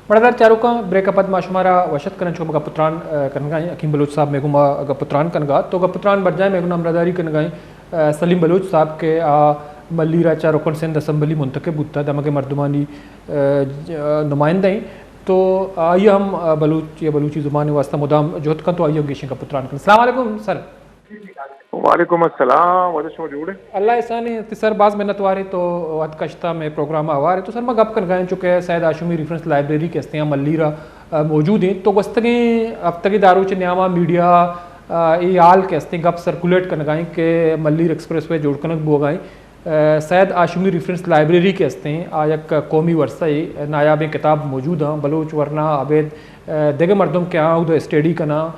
مڑدار چاروکاں، بریک ءَ پد ما شمارا وش اتک کناں، چو گپ ءُ تران، ءَ، کنگا ایں۔ حکیم بلوچ صاحب مئے گوما گپ ءُ تران کنگا ات۔ تو گپ ءُ تران برجاہ ءَ مئے گونا ہمراہداری کنگا ایں، ءَ، سلیم بلوچ صاحب کہ آ ملیر ءَ چہ رکن سندھ اسمبلی منتخب بوتا، دمگ ءِ مردمانی، ءَ، ج-، ءَ، نمائندہ ایں۔ تو آئی ءَ ہم، ءَ، بلوچ یا بلوچی زبان ءِ واسطہ مدام جہد کنت، تو آئی ءَ گیشیں گپ ءُ تران کناں۔ السلام علیکم سر۔ وعلیکم السلام، واجہ شما جوڑ ئے؟ اللہ احسان ایں، تئی سر باز منت وار ایں تو وت کشتا مئے پروگرام ءَ ہوار ئے۔ تو سر ما گپ کنگا ایں چونکہ سید ہاشمی ریفرنس لائبریری کہ استیں آ ملیر ءَ، ءَ، موجود ایں۔ تو گوستگیں ہفتگے داروچ ءِ نیاما میڈیا ءَ، ءَ، اے حال کہ استیں گپ سرکولیٹ کنگا ایں کہ ملیر ایکسپریس وے جوڑ کنگ بوگا ایں۔ ءَ، سید ہاشمی ریفرنس لائبریری کہ استیں آ یک قومی ورثہ ایں، نایابیں کتاب موجود ایں، بلوچ ورنا ابید، ءَ، دگہ مردم کہ آ اود ءَ اسٹڈی کناں۔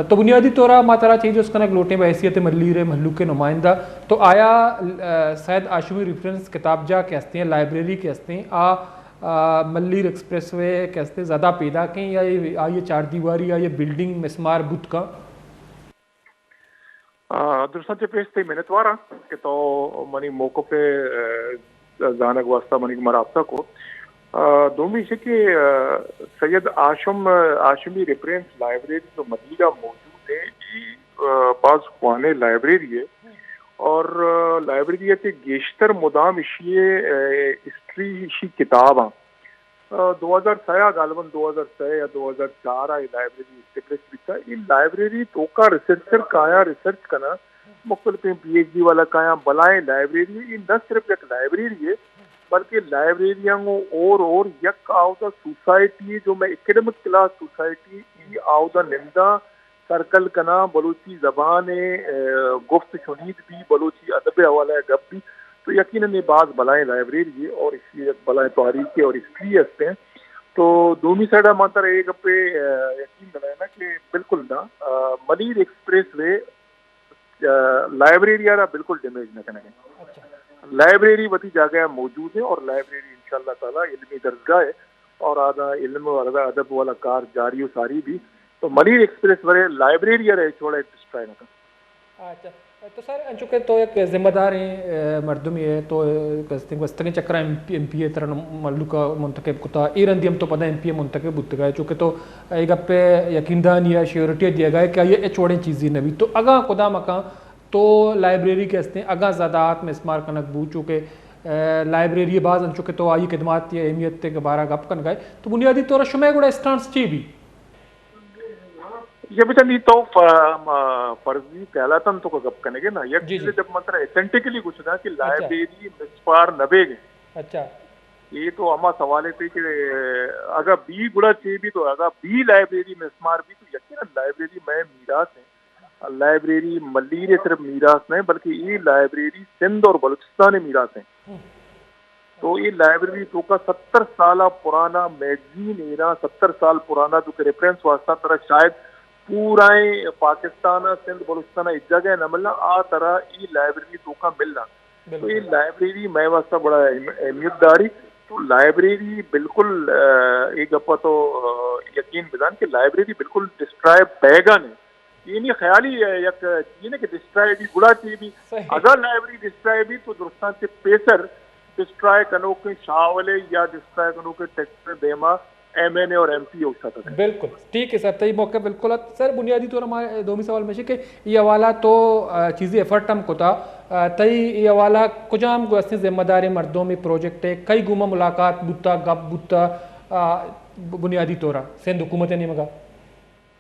تو بنیادی طور ءَ ما ترا چے جست کنگ لوٹیں بہ حیثیت ملیر ءِ مھلوک ءِ نمائندہ، تو آیا، ءَ، سید ہاشمی ریفرنس کتابجاہ کہ استیں، لائبریری کہ استیں، آ، ءَ، ملیر ایکسپریس وے کہ استیں زد ءَ پیداک ایں یا اے، آئی ءِ چاردیواری، آئی ءِ بلڈنگ مسمار بوت کن؟ آ، درستاں چہ پیش تئی منتوار آں کہ تو منی موقف ءَ، ءَ، زانگ واسطہ منی گوما رابطہ کو۔ آ، دومی ایش کہ، آ، سید ہاشم، ہاشمی ریفرنس لائبریری جو ملیر ءَ موجود ایں، اے، آ، باز کوہنیں لائبریری ایں اور، آ، لائبریری ءَ چہ گیشتر مدام ایشی ءِ، آ، ہسٹری، ایشی کتاب آں۔ آ، دو ہزار سئے ءَ، غالباً دو ہزار سئے یا دو ہزار چار ءَ اے لائبریری اسٹیبلش بیتا۔ اے لائبریری توکا ریسرچر کایاں، ریسرچ کناں، مختلفیں پی ایچ ڈی والا کایاں، بلاہیں لائبریری۔ اے نہ صرف یک لائبریری ایں، بلکہ لائبریریاں گوں اور، اور یک آودا سوسائٹی ایں، جو مئے اکیڈمک کلاس سوسائٹی ایں، آودا ننداں، سرکل کناں، بلوچی زبان ءِ، ءَ، گفت شنید بی، بلوچی ادب ءِ حوالہ ءَ گپ بی، تو یقیناً اے باز بلاہیں لائبریری ایں اور ایشی یک بلاہیں تاریخ ایں اور ہسٹری استیں۔ تو دومی سائیڈ ءَ ما ترا اے گپ ءَ، ءَ، یقین دلائیناں کہ بالکل نہ، ءَ، ملیر ایکسپریس وے، ءَ، لائبریری ءَ را بالکل ڈیمیج نہ کنگ ءَ۔ اچھا۔ لائبریری وتی جاگہ ءَ موجود ایں اور لائبریری انشاءاللہ تعالیٰ علمی درسگاہ ایں اور آداں علم و ادب والا کار جاری و ساری بی۔ تو ملیر ایکسپریس وے لائبریری ءَ را ہچ وڑ ءَ ڈسٹرائے نہ کنت۔ اچھا، تو سر، انچو کہ تو یک ذمہ داریں، ءَ، مردمے ئے، تو، ءَ، گوستگیں، گوستگیں چکر ءَ ایم پی، ایم پی اے ترا نم-، مھلوک ءَ منتخب کتا، اے رندی ہم تو پدا ایم پی اے منتخب بوتگ ئے، چونکہ تو اے گپ ءِ یقین دہانی ءَ شیورٹی ءَ دیگ ءَ ئے کہ آئی ءَ ہچ وڑیں چیزے نہ بیت۔ تو اگاں خدا مکن تو لائبریری کہ استیں، اگاں زد ءَ آتک مسمار کنگ بوت، چونکہ، ءَ، لائبریری ءِ باز انچو کہ تو آئی خدمات ءِ اہمیت ءِ بارہ ءَ گپ کنگ ءَ ئے، تو بنیادی طور ءَ شمئے گڑا اسٹانس چے بی؟ یا بچار نی تو ف-، م-، فرضی خیالاتاں تو گپ کنگ ئے نا، یک جی، چیزے جی۔ جب من ترا اتھنٹیکلی گوشگاں کہ اچھا۔ لائبریری مسمار نہ بیگ ءَ۔ اچھا۔ اے تو ہما سوال ایں کہ اگاں بی گڑا چے بی، تو اگاں بی لائبریری مسمار بی تو یقیناً لائبریری مئے میراث ایں۔ لائبریری ملیر ءِ صرف میراث نہ ایں، بلکہ اے لائبریری سندھ اور بلوچستان ءِ میراث ایں۔ تو اے لائبریری توکا ستر سال ءَ پرانا میگزین ایراں، ستر سال پرانا، جو کہ ریفرنس واسطہ ترا شاید پورائیں پاکستان ءَ، سندھ بلوچستان ءَ ہچ جاگہ نہ ملاں، آ ترا اے لائبریری توکا ملاں۔ تو اے بالکل۔ لائبریری مئے واسطہ بڑا اہم-، اہمیت داری۔ تو لائبریری بالکل، ءَ، اے گپ ءَ تو، ءَ، یقین بدان کہ لائبریری بالکل ڈسٹرائے بیگ ءَ نہ ایں۔ اے نی خیالی یک چیزے کہ ڈسٹرائے بی گڑا چے بی۔ صحیح۔ اگاں لائبریری ڈسٹرائے بی تو درستاں چہ پیسر ڈسٹرائے کنوکیں شاول ءِ یا ڈسٹرائے کنوکیں ٹیکسٹ ءِ دیما ایم این اے اور ایم پی اے اوشتاتگ۔ بالکل ٹھیک ہے سر، تئی موقف بالکل ات۔ سر، بنیادی طور ءَ ما دومی سوال ہمیش ایں کہ اے حوالہ تو، ءَ، چیزے ایفرٹ ہم کتا، ءَ، تئی اے حوالہ کجام گوں استیں ذمہ داریں مردم اے پروجیکٹ ءِ، کئی گوما ملاقات بوتا، گپ بوتا، ءَ، بنیادی طور ءَ سندھ حکومت ءِ نیمگ ءَ؟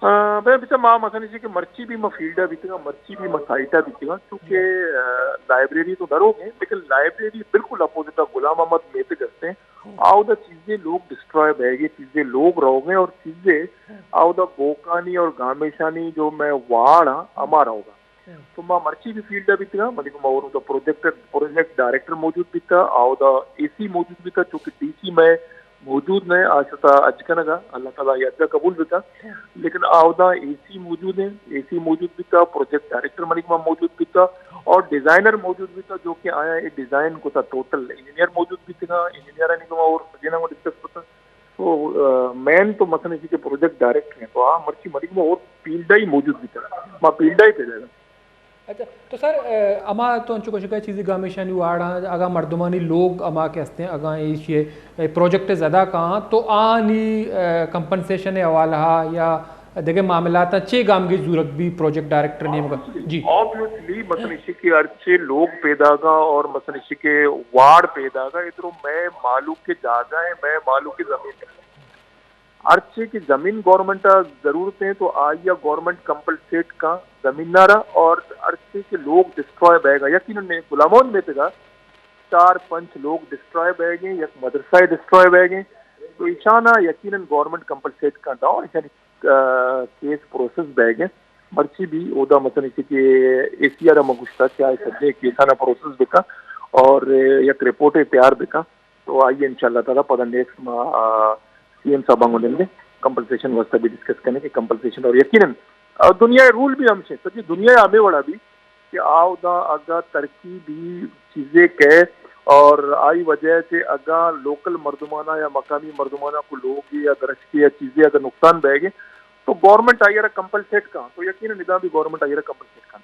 آ، بلے بچار ما مثلاً ایشی کہ مرچی بھی ما فیلڈ ءَ بیتگاں، مرچی بھی ما سائٹ ءَ بیتگاں، چونکہ، آ، لائبریری تو نہ روگ ءَ، لیکن لائبریری بالکل اپوزٹ ءَ غلام محمد میتگ ہستیں۔ آودا چیزے لوگ ڈسٹرائے بئیگ ءَ، چیزے لوگ روگ ءَ اور چیزے آودا بوکانی اور گامیشانی جو مئے واڑ آں، ہما روگ ءَ۔ تو ما مرچی بھی فیلڈ ءَ بیتگاں، منی گوما اور اودا پروجیکٹ، پروجیکٹ ڈائریکٹر موجود بیتا، آودا اے سی موجود بیتا، چونکہ ڈی سی مئے موجود نہ، آ شتا حج کنگا، اللہ تعالیٰ آئی حج قبول بکا۔ لیکن آودا اے سی موجود ہیں، اے سی موجود بیتا، پروجیکٹ ڈائریکٹر منی گوما موجود بیتا اور ڈیزائنر موجود بیتا، جو کہ آیا اے ڈیزائن کتا، ٹوٹل انجینئر موجود بیتگا، انجینئر آنی گوما اور سجینا گوما ڈسکس کتا۔ تو، آ، مین تو مثلاً اسی کہ پروجیکٹ ڈائریکٹر ہیں، تو آ مرچی منی گوما اور فیلڈ ءَ ہی موجود بیتا، ما فیلڈ ءَ ہی پیدا۔ اچھا، تو سر، اے، ہما تو انچو گوشگا چیزی گامیشانی واڑاں، اگاں مردمانی لوگ ہما کہ ہستیں، اگاں ایشی، اے، پروجیکٹ زدہ کاں، تو آنی، اے، کمپنسیشن حوالہ یا دگہ معاملات چے گامگیج زورگ بی پروجیکٹ ڈائریکٹر نیمگا؟ جی۔ آبویسلی، مثلاً ایشی کہ ہرچے لوگ پیداگا اور مثلاً ایشی کہ واڑ پیداگا، ادھروں میں مالوک کے جاگہ ہیں، میں مالوک کے زمین ہے۔ ہرچی کہ زمین گورنمنٹ ء ضرورت ہیں تو آئی ء گورنمنٹ کمپنسیٹ کاں زمین ء را، اور ہرچی کہ لوگ ڈسٹرائے بیگ ء، یقیناً غلام محمد میتگ ء چار پنچ لوگ ڈسٹرائے بیگ ہیں، یک مدرسہ ڈسٹرائے بیگ ہیں، تو ایشان ء یقیناً گورنمنٹ کمپنسیٹ کاں دا، اور ایشانی، آ، کیس پروسیس بیگ ہیں۔ مرچی بھی اودا مثلاً اسی کہ اے سی آر ء ما گشتا کہ آئی سجے کیسان ء پروسیس بکا اور یک رپورٹ تیار بکا۔ تو آئی ء انشاءاللہ تعالی پدا نیکسٹ ما، آ، سی ایم صاحباں گوں نندیں، کمپنسیشن واسطہ بھی ڈسکس کنیں کہ کمپنسیشن، اور یقیناً، آ، دنیا ء رول بھی ہم سے، سجی دنیا ء ہمیں وڑا بھی کہ آودا اگا ترقی بھی چیزیں کئے اور آئی وجہ سے اگا لوکل مردمانا یا مقامی مردمانا کو لوگ یا درشکے یا چیزیں اگر نقصان بہ گئے تو گورنمنٹ آئی ء را کمپنسیٹ کاں، تو یقیناً ادا بھی گورنمنٹ آئی ء را کمپنسیٹ کاں۔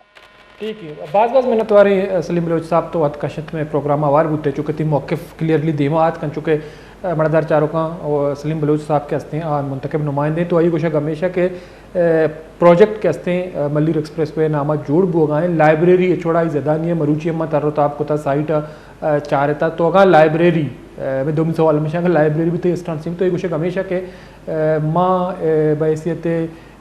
ٹھیک ہے، باز باز منت واریں سلیم بلوچ صاحب، تو وت کشت میں پروگرام آوار بوتے، چونکہ تی موقف کلیئرلی دیما آت کن، چونکہ، اے، مڑدار چاروکاں و سلیم بلوچ صاحب کے ہستیں، آ منتخب نمائندے، تو آئی گوشگ ہمیشہ کہ، اے، پروجیکٹ کے ہستیں، اے، ملیر ایکسپریس وے نامہ جوڑ بوگائیں، لائبریری اچوڑائی زدانی ہے، مروچی ہم تر و تاب کتا سائٹ، اے، چارتا، تو اگاں لائبریری، اے، میں دومی سوال ہمیشہ کہ لائبریری بھی تے اسٹان سیم، تو یہ گوشگ ہمیشہ کہ، اے، ما، اے، بحیثیت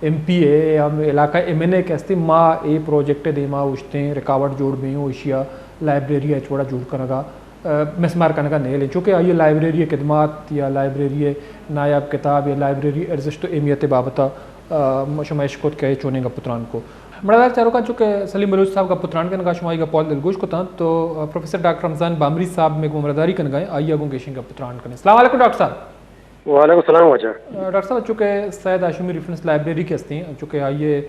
ایم پی اے، ہم علاقہ ایم این اے کہ ہستیں، ما اے پروجیکٹ دیما اوشتیں، رکاوٹ جوڑ بیں و ایشیا لائبریری ء ہچ وڑا جوڑ کنگا، اے، مسمار کنگا نیلیں، چونکہ آئی لائبریری خدمات یا لائبریری نایاب کتاب یا لائبریری ارزشت و اہمیت بابت، اے، شما اشکت کہ چونیں گپ تران کو۔ مڑدار چاروکاں، چونکہ سلیم بلوچ صاحب گپ تران کنگا، شما آئی گپ دلگوش کتاں، تو، اے، پروفیسر ڈاکٹر رمضان بامری صاحب میں گوں مرداری کنگا، آئی گوں گیشیں گپ تران کنیں۔ السلام علیکم ڈاکٹر صاحب۔ وعلیکم السلام واجہ۔ ڈاکٹر صاحب، چونکہ سید ہاشمی ریفرنس لائبریری کہ ہستیں، چونکہ آئی ء،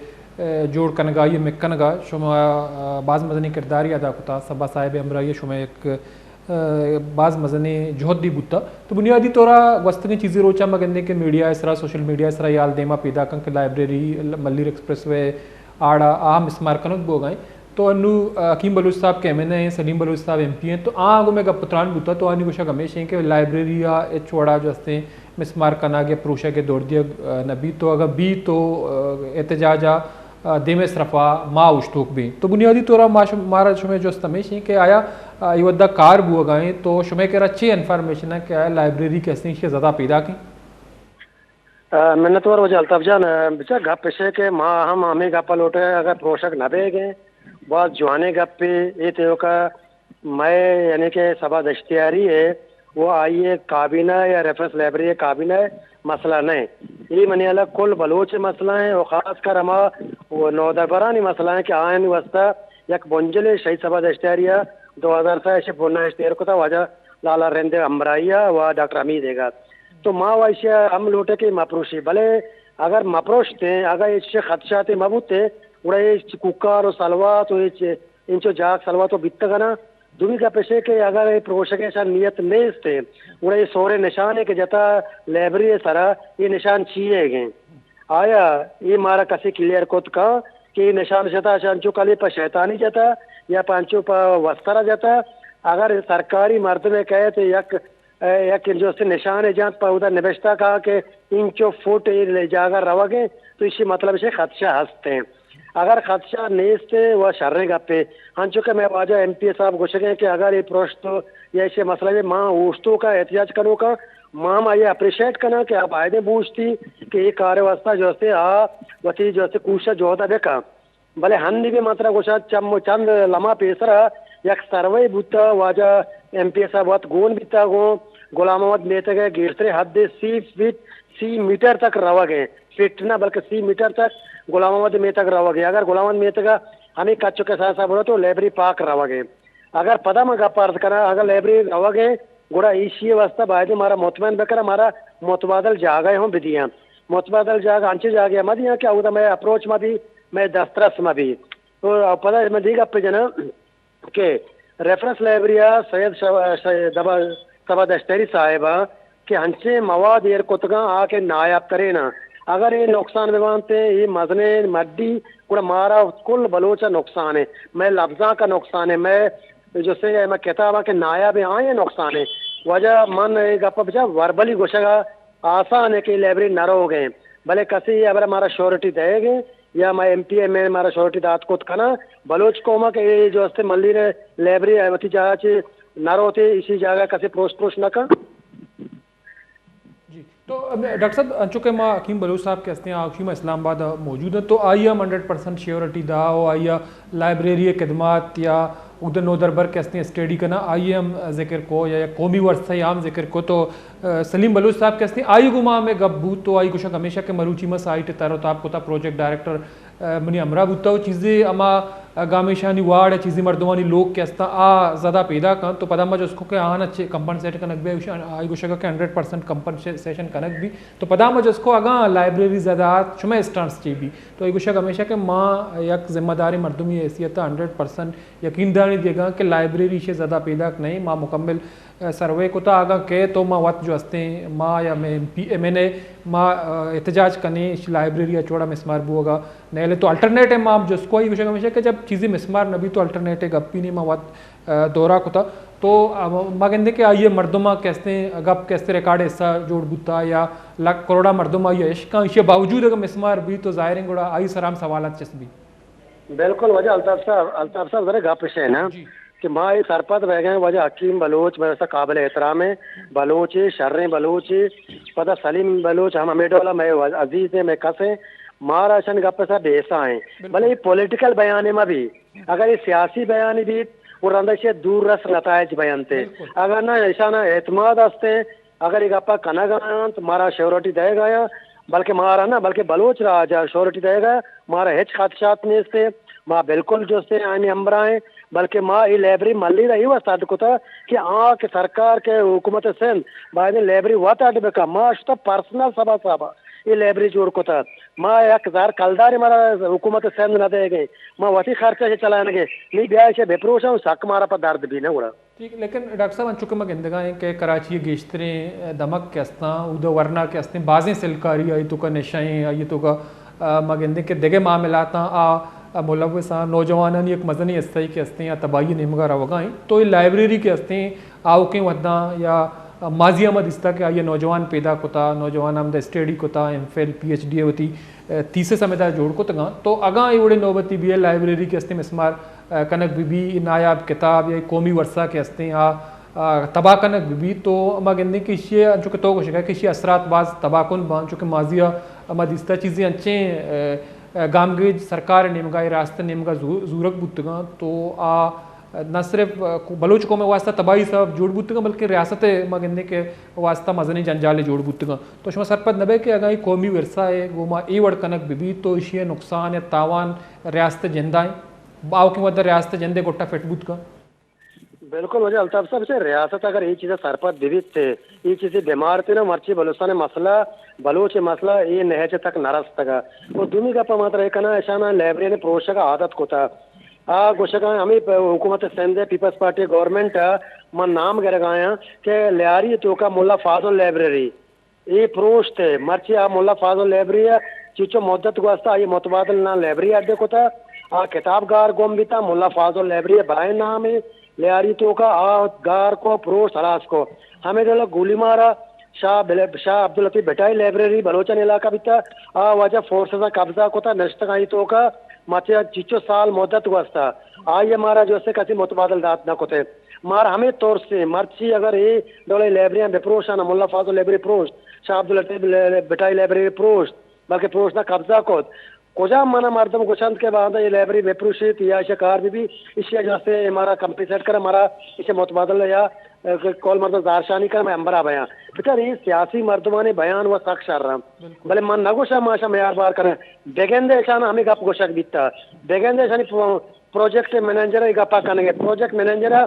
اے، جوڑ کنگا، آئی ء مک کنگا شما، اے، باز مزنیں کرداری ادا کتا، صبا صاحب ہمراہی ء شما یک، اے، باز مزنیں جہدی بوتا۔ تو بنیادی طورا گوستگیں چیزی روچا ما گندیں کہ میڈیا ء سرا، سوشل میڈیا ء سرا یال دیما پیدا کن کہ لائبریری ملیر ایکسپریس وے آڑا آ مسمار کنگ بوگائیں۔ تو انو، آ، حکیم بلوچ صاحب کہ ایم این اے ہیں، سلیم بلوچ صاحب ایم پی ہیں، تو آ گوں میں گپ تران بوتا، تو آنی گوشگ ہمیش ہیں کہ لائبریری آ ہچ وڑا جو ہستیں مسمار کنگ یا پروشگ ء دور دیگ، آ، نہ بیت، تو اگاں بیت تو، آ، احتجاج آ، آ، دیمے صرفا ما اوشتوک بیں۔ تو بنیادی طورا ما شم-، مارا شمے جست ہمیش ہیں کہ آیا، آ، اے ودا کار بوگائیں تو شمے کرا چے انفارمیشن ہے کہ آیا لائبریری کہ ہستیں ایشی زدہ پیدا کیں؟ آ، منتوار واجہ الطاف جان، آ، بچا گپ اش کہ ما ہم ہمیں گپ لوٹے اگر پروشگ نہ بیگیں، باز جوانیں گپے، اے تیوکا مئے یعنی کہ صبا دشتیاری ہے، وہ آئی کابینہ یا ریفرنس لائبریری کابینہ مسئلہ نہیں۔ یہ منی الگ کل بلوچ مسئلہ ہیں، اور خاص کر ہما وہ نودربرانی مسئلہ ہیں کہ آئین واسطہ یک بنجل شہید صبا دشتیاری ہے، دو ہزار سہ شپ بنائش تیر کتا واجہ لالا رند امرائی و ڈاکٹر حمید ایگا۔ تو ما و ایشی ہم لوٹے کہ مپروشی، بلے اگر مپروشتے، اگر ایشی خدشاتے مبوتے، گڑا ایش کوکار و سلوات و ایش انچو جاگ سلوات و بیتگ نا۔ دومی گپ ایشے کہ اگر اے پروشگ ایشان نیت نیست، گڑا اے سورے نشانے کہ جتا لائبریری سرا، اے نشان چی ہے گئے؟ آیا اے مارا کسے کلیئر کت کن کہ اے نشان جتا، انچو کلے پہ شیطانی جتا یا پہ انچو پہ وسترا جتا؟ اگر سرکاری مردمے کئیت یک اے یک انچوسیں نشانے جنت پہ اودا نبشتہ کاں کہ اینچو فٹ اے جاگہ روگ ء، تو ایشی مطلب ایشی خدشہ ہست ہیں۔ اگر خدشہ نیست و شریں گپے، انچو کہ مئے واجہ ایم پی اے صاحب گوشگ ء کہ اگر اے پرشت یا ایشی مسئلہ ما اوشتوکاں احتجاج کنوکاں، ما ہم آئی اپریشیٹ کناں کہ آ بایدیں بوشتی کہ اے کار واسطہ جو استے آ وتی جو استے کوشش جہد بکاں۔ بلے ہنی بھی من ترا گوشاں، چم چند لمحہ پیسرا یک سروے بوتا، واجہ ایم پی اے صاحب وت گون بیتا گوں غلام محمد میتگ ء گیشتریں حد سی فٹ، سی میٹر تک روگ ء، فٹ نہ بلکہ سی میٹر تک غلام محمد میتگ روگ ء۔ اگر غلام محمد میتگ ء ہمیں کچ و کساس ء برو تو لائبریری پاک روگ ء۔ اگر پدا من گپ عرض کناں، اگر لائبریری روگ ء گڑا ایشی ء واستہ باید مارا مطمئن بکناں، مارا متبادل جاگہ ہم بدیاں۔ متبادل جاگہ انچیں جاگہ ء مہ دیاں کہ اودا مئے اپروچ مہ بی، مئے دسترس مہ بی۔ تو پدا من دگہ گپے جناں کہ ریفرنس لائبریری ء سید شو-، ش-، دبا-، صبا دشتیاری صاحب ء کہ انچیں مواد ایر کتگاں آ کہ نایاب ترین ء۔ اگر اے نقصان بہ بنت، اے مزنیں مڈی، گڑا مارا کل بلوچ ءَ نقصان اِنت، مئے لبزانک ءَ نقصان اِنت، مئے جو سے مئے کتاباں کہ نایاب اِنت، آئی ءَ نقصان اِنت۔ واجہ من اے گپ ءَ بچار وربلی گوشگ ءَ آسان اِنت کہ لائبریری نہ روگ ءَ اِنت، بلے کسے اے ہبر ءَ مارا شورٹی دئیگ ءَ اِنت یا مئے ایم پی ایم اے مارا شورٹی دات کت کناں، بلوچ قوم ءَ کہ اے جو است ملیر لائبریری وتی جاہ ءَ چہ نہ روت، ایشی جاگہ کسے پروش پروش نہ کن۔ جی، تو ڈاکٹر صاحب، انچو کہ ما حکیم بلوچ صاحب کہ ہستیں، آ حکیم اسلام آباد موجود ہیں، تو آئی ہم ہنڈریڈ پرسنٹ شیورٹی دا و آئی لائبریری خدمات یا اگدہ نودربر کہ ہستیں اسٹڈی کنا، آئی ہم ذکر کو یا، یا قومی ورثہ ہم ذکر کو، تو آ، سلیم بلوچ صاحب کہ ہستیں، آئی گما ہمیں گپ بوت، تو آئی گوشگ ہمیشہ کہ مروچی ما سائٹ تر و تاب کتا، پروجیکٹ ڈائریکٹر آ، منی ہمراہ بوتا و چیزے ہما گامیشانی وارڈ ءَ چیزے مردمانی لوگ کہ استاں آ زدا پیدا کنت، تو پدا ما جست کو کہ آہاں چے کمپنسیٹ کنگ بی، آئی گوشگ کہ ہنڈریڈ پرسنٹ کمپنسیشن کنگ بی۔ تو پدا ما جست کو اگاں لائبریری زدا آت شمئے اسٹانس چے بی؟ تو آئی گوشگ ہمیشہ کہ ما یک ذمہ داریں مردمی حیثیت ءَ ہنڈریڈ پرسنٹ یقین دہانی دیگاں کہ لائبریری شے زدا پیداک نہیں، ما مکمل سروے کتا، اگاں کئے تو ما وت جو ہستیں، ما یا مئے ایم پی، ایم این اے، ما، آ، احتجاج کنیں، اش لائبریری ءَ چوڑا مسمار بوگا نیلے۔ تو الٹرنیٹ ءَ ما جست کو، آئی گوشگ ہمیشہ کہ جب چیزی مسمار نہ بی تو الٹرنیٹ ءِ گپی نہیں، ما وت، آ، دورہ کتا۔ تو، آ، ما گندے کہ آئی مردم کہ ہستیں، گپ کہ ہستیں ریکارڈ حصہ جوڑ بوتا یا لکھ کروڑا مردم آئی عشقاں، ایشی باوجود اگر مسمار بی تو ظاہریں گڑا آئی سرام سوالات چست بی۔ بالکل واجہ الطاف صاحب، الطاف صاحب ذرا گپ اش ہے نا جی۔ کہ ما اے سرپد بہ گئے واجہ حکیم بلوچ مئے واسطہ قابل احترام ہے، بلوچ ہے، شریں بلوچ ہے، پدا سلیم بلوچ ہم ہمیں ڈولا مئے عزیز ہے، مئے کس ہے، مارا اشان گپ سا بیسا ہیں۔ بالکل۔ بلے یہ پولیٹیکل بیان ما بھی، اگر یہ سیاسی بیان بھی، وہ رندا سے دور رس نتائج بیان تے۔ بالکل۔ اگر نہ اشان اعتماد ہستے، اگر اے گپا کنگ ءَ انت، مارا شیورٹی دئیگ ءَ آیاں، بلکہ مارا نہ، بلکہ بلوچ راج ءَ شیورٹی دئیگ ءَ مارا ہچ خدشات نیست۔ ما بالکل جستے آئینی ہمبراہ ہیں، بلکہ ما اے لائبریری ملیر ءَ اے واسطہ اڈ کتا کہ آ کہ سرکار کہ حکومت سندھ باید لائبریری وت اڈ بکا۔ ما شتا پرسنل سبا صاحب اے لائبریری جوڑ کتا۔ ما یک زر کلدارے مارا حکومت سندھ نہ دئیگ ءَ، ما وتی خرچہ چلائینگ ءَ، نی بیا ایشے بپروشاں، سک مارا پہ درد بی نہ گڑا۔ ٹھیک، لیکن ڈاکٹر صاحب، انچو کہ ما گندگا ہیں کہ کراچی ءِ گیشتریں دمگ کہ استاں، اود ورنا کہ استیں، بازیں سلکاری آئی تو کا نشہ ہیں، آئی تو کا، آ، ما گندیں کہ دگہ معاملاتاں آ، آ، ملوث آں، نوجوانانی یک مزنیں حصہ کہ استیں، آ تباہی نیمگا روگا ہیں۔ تو یہ لائبریری کہ استیں، آوکیں وداں یا ماضی ہم دیستا کہ آئی نوجوان پیدا کتا، نوجوان ہم دا اسٹڈی کتا، M Phil, P H D وتی، آ، تھیسس ہمیں دا جوڑ کتگاں۔ تو اگاں اے وڑے نوبتی بی اے لائبریری کہ استیں مسمار آ، کنگ بہ بی، نایاب کتاب یا قومی ورثہ کہ ہستیں، آ، آ، تباہ کنگ بہ بی، تو ما گندیں کہ ایشی ءَ، انچو کہ تو گوشگ ءَ کہ ایشی اثرات باز تباہ کن باں، چونکہ ماضی ءَ ما دیستہ چیزیں انچیں، آ، آ، گامگیج سرکار ءِ نیمگا، ریاست ءِ نیمگا زو-، زورگ بوتگاں، تو آ نہ صرف، آ، بلوچ قوم ءِ واسطہ تباہی سبب جوڑ بوتگاں، بلکہ ریاست ءِ ما گندیں کہ واسطہ مزنیں جنجالے جوڑ بوتگاں۔ تو شما سرپد نہ بئے کہ اگاں اے قومی ورثہ ءَ گوما اے وڑ کنگ بہ بی، تو ایشی ءِ نقصان یا تاوان ریاست ءِ جندا ایں؟ باوکیں وھد ءَ ریاست ءِ جند ءِ گٹ ءَ فٹ بوت کنت۔ بالکل واجہ الطاف صاحب، چہ ریاست اگر اے چیز ءَ سرپد بہ بیت، اے چیز ءَ بہ مارت نا، مرچی بلوچستان ءِ مسئلہ، بلوچ ءِ مسئلہ اے نہج ءَ تک نہ رستگ۔ و دومی گپ ءَ ما ترا اے کناں، اشاناں لائبریری پروشگ ءِ عادت کتہ۔ آ گوشگ ءَ ہمے پ-، حکومت سندھ ءِ، پیپلز پارٹی گورنمنٹ ءَ من نام گرگ ءَ آیاں کہ لیاری ءِ توکا ملا فاضل لائبریری اے پروشت ءَ، مرچی آ ملا فاضل لائبریری ءَ چچو مدت گوستہ، آئی متبادل نہ لائبریری اڈ کتہ، آ کتاب گار گم بیتہ، ملا فاضل لائبریری ءَ بلائیں نامے لیاری توکا آ گار کو، پروشت، ہلاس کو۔ ہمے ڈول گولی مارا شاہ بل-، شاہ عبداللطیف بھٹائی لائبریری بلوچانی علاقہ بیتہ، آ واجہ فورسز ءَ قبضہ کتہ، نشتگ آئی توکا، مرچی چچو سال مدت گوستہ، آئی ءَ مارا جو سے کسی متبادل دات نہ کتے۔ مارا ہمے ترس ایں، مرچی اگر اے ڈولیں لائبریریاں بہ پروشاں، ملا فاضل لائبریری پروشت، شاہ عبداللطیف لے-، بھٹائی لائبریری پروشت، بلکہ پروشت نہ، قبضہ کت۔ کجام منا مردم گوشنت کہ باندا اے لائبریری بہ پروشیت یا ایشی کار بہ بی، ایشی ءَ جستے مارا کمپنسیٹ کرا، مارا ایشی متبادل یا، اے، کول مردم زہرشانی کرا، مئے ہمبراہ بیاں۔ بچار اے سیاسی مردمانی بیان و سک شر ایں۔ بالکل۔ بلے من نہ گوشاں ما اشاں میار بار کنیں۔ بگندے اشاں ہمے گپ گوشگ بیتا۔ بگندے اشانی پرو-، پروجیکٹ منیجر ءَ اے گپا کنگ ءَ، پروجیکٹ منیجر ءَ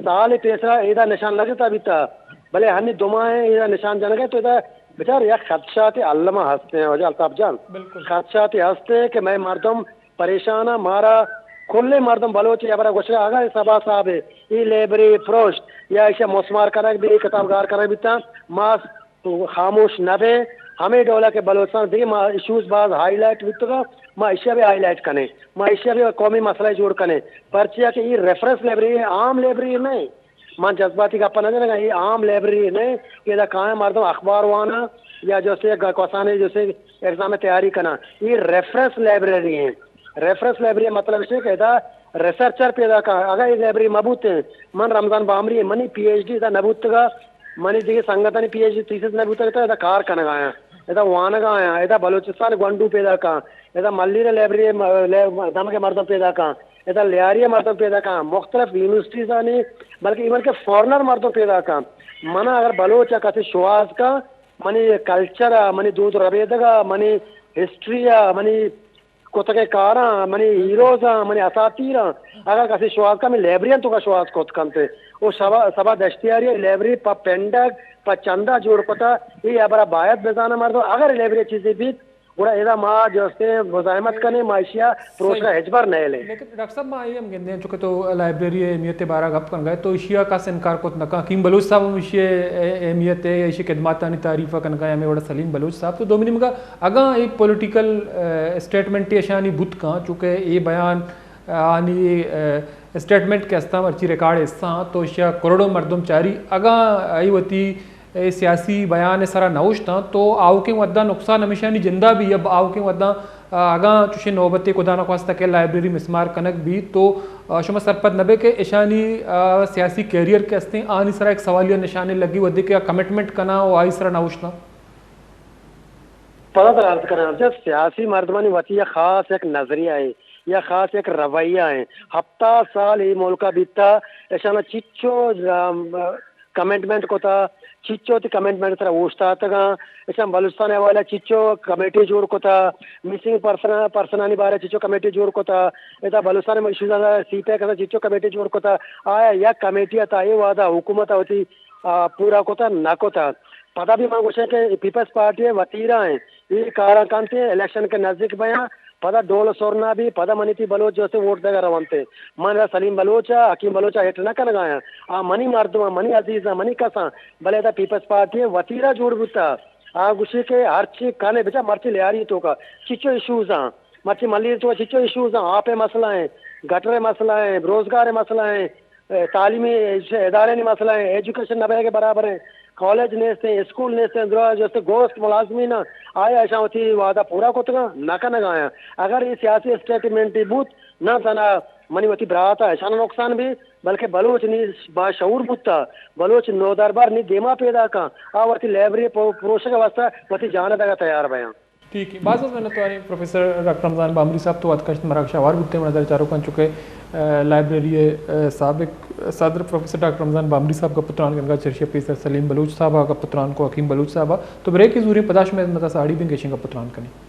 سال پیسرا ایدا نشان نہ جتا بیتا، بلے ہنی دو ماہ ایدا نشان جنگ ءَ، تو ادا بچار یک خدشات الما ہست ایں، واجہ الطاف جان۔ بالکل۔ خدشات ہست ایں کہ مئے مردم پریشان ایں، مارا کلیں مردم بلوچ ءَ ہبرا گوشگ ءَ، اگاں اے سبا صاحب ءَ اے لائبریری پروشت یا ایشی مسمار کنگ بی، کتاب گار کنگ بیتا، ما تو خاموش نہ بے، ہمے ڈولا کہ بلوچستان دگہ ما ایشوز باز ہائی لائٹ بوتگا، ما ایشیا بھی ہائی لائٹ کنیں، ما ایشیا بھی قومی مسئلہ جوڑ کنیں، پرچیا کہ یہ ریفرنس لائبریری عام لائبریری نہیں۔ من جذباتی گپ نہ جنگا، یہ عام لائبریری نہیں کہ ادا کائیں مردم اخبار وانا یا جیسے گ-، کسانے جیسے ایگزام تیاری کنا۔ یہ ریفرنس لائبریری ہیں۔ ریفرنس لائبریری مطلب ہے کہ ادا ریسرچر پیدا کا۔ اگر یہ لائبریری مبوتے، من رمضان بامری، منی پی ایچ ڈی ادا نبوتگا، منی دیگہ سنگتانی پی ایچ ڈی تھیسس نبوتگا، تو ادا کار کنگا آیا، ادا وانگا آیا، ادا بلوچستان گونڈو پیدا کا، ادا ملیر لائبریری م-، لے-، دمگ مردم پیدا کا، ادا لیاری مردم پیدا کا، مختلف یونیورسٹیز آنی، بلکہ ایون کہ فارنر مردم پیدا کا۔ منا اگر بلوچ کسی شواز کا، منی کلچر ء، منی دود ربیدگ ء، منی ہسٹری ء، منی کتگیں کاراں، منی ہیروزاں، منی اساطیراں، اگاں کسی شوہاز کنت، منی لائبریریاں توکا شوہاز کت کنت۔ او سبا، سبا دشتیاری ء لائبریری پہ پنڈگ، پہ چندہ جوڑ کتا، اے ہبرا باید بزانت مردم۔ اگر لائبریری چیزے بیت، گڑا ادا ما جستے مزاحمت کنیں، ما اشیا پروشگا ہچبر نئیلیں۔ لیکن ڈاکٹر صاحب، ما اے ہم گندیں، چونکہ تو لائبریری ء اہمیت ء بارہ گپ کنگا ئے، تو ایشی ء کس انکار کت نہ کن۔ حکیم بلوچ صاحب ہم ایشی ء اہمیت ء یا ایشی خدماتانی تعریف ء کنگا ئے، ہمے وڑا سلیم بلوچ صاحب۔ تو دومی نیمگا اگاں اے پولیٹیکل، ا، اسٹیٹمنٹے اشانی بوت کن، چونکہ اے بیان، ا، آنی، ا، اسٹیٹمنٹ کہ استاں مرچی ریکارڈ حصہ آں، تو ایشی ء کروڑوں مردم چاری، اگاں اے وتی اے سیاسی بیان ء سرا نہ اوشتاں، تو آؤکیں وھداں نقصان ہمیشانی جندا بی، اب آؤکیں وھداں، آ، اگاں چوشیں نوبتے خدا نخواستہ کہ لائبریری مسمار کنگ بیت، تو، آ، شما سرپد نہ بے کہ اشانی، آ، سیاسی کیریئر کہ استیں، آنی سرا ایک سوالیہ نشانے لگی، وھدے کہ آ کمٹمنٹ کناں و آئی سرا نہ اوشتاں۔ پدا ترا عرض کناں، جب سیاسی مردمانی وتی یک خاص یک نظریہ ہے یا خاص یک رویہ ہے، ہفتاد سال اے ملکا بیتا، اشانا چچو، آ، کمٹمنٹ کتا، چچو وتی کمٹمنٹ سرا اوشتاتگاں، اشاں بلوچستان حوالہ چچو کمیٹی جوڑ کتا، مسنگ پرسن، پرسنانی بارے چچو کمیٹی جوڑ کتا، ادا بلوچستان ایشوز سی پیک چچو کمیٹی جوڑ کتا، آیا یک کمیٹی تا اے وعدہ حکومت وتی، آ، پورا کتا نہ کتا۔ پدا بھی من گوشیں کہ پیپلز پارٹی وتیرا ہیں، اے کاراں کنتے الیکشن کے نزدیک بیاں، پدا ڈول سرنا بی، پدا منی تئی بلوچ جستے ووٹ دگا رونتے۔ من را سلیم بلوچ ء حکیم بلوچ ء ہٹ نہ کنگا آں۔ آ منی مردم آں، منی عزیز آں، منی کس آں، بلے ادا پیپلز پارٹی ء وتیرا جوڑ بوتا۔ آ گوشی کہ ہرچی کنے بچا مرچی لیاری توکا چچو ایشوز آں، مرچی ملیر توکا چچو ایشوز آں، آپ ء مسئلہ ہیں، گٹر ء مسئلہ ہیں، روزگار ء مسئلہ ہیں، اے، تعلیمی ادارے نی مسئلہ ہیں، ایجوکیشن نہ بئیگ ء برابر ہیں، کالج نیست ہیں، اسکول نیست ہیں، درا جستے گوست ملازمین آں، آیا اشاں وتی وعدہ پورا کتگاں؟ نہ کنگا آیاں۔ اگر اے سیاسی اسٹیٹمنٹ بوت، نہ تھنا منی وتی برات ء اشاں نقصان بی، بلکہ بلوچ نی باشعور بوتا، بلوچ نودربر نی دیما پیدا کن، آ وتی لائبریری پرو-، پروشگ ء واسطہ وتی جان ء دگا تیار بیاں۔ ٹھیک ہے، باز باز منت واریں پروفیسر ڈاکٹر رمضان بامری صاحب، تو وت کشت مراگش ہوار بوتے، منا در چاروکاں چونکہ، ا، لائبریری ء، ا، سابق صدر پروفیسر ڈاکٹر رمضان بامری صاحب گپ تران کنگا، چرشی پیسر سلیم بلوچ صاحب گپ تران کو، حکیم بلوچ صاحب، تو بریک زوریں، پدا شمئے متا ساڑی بیں گیشیں گپ تران کنیں۔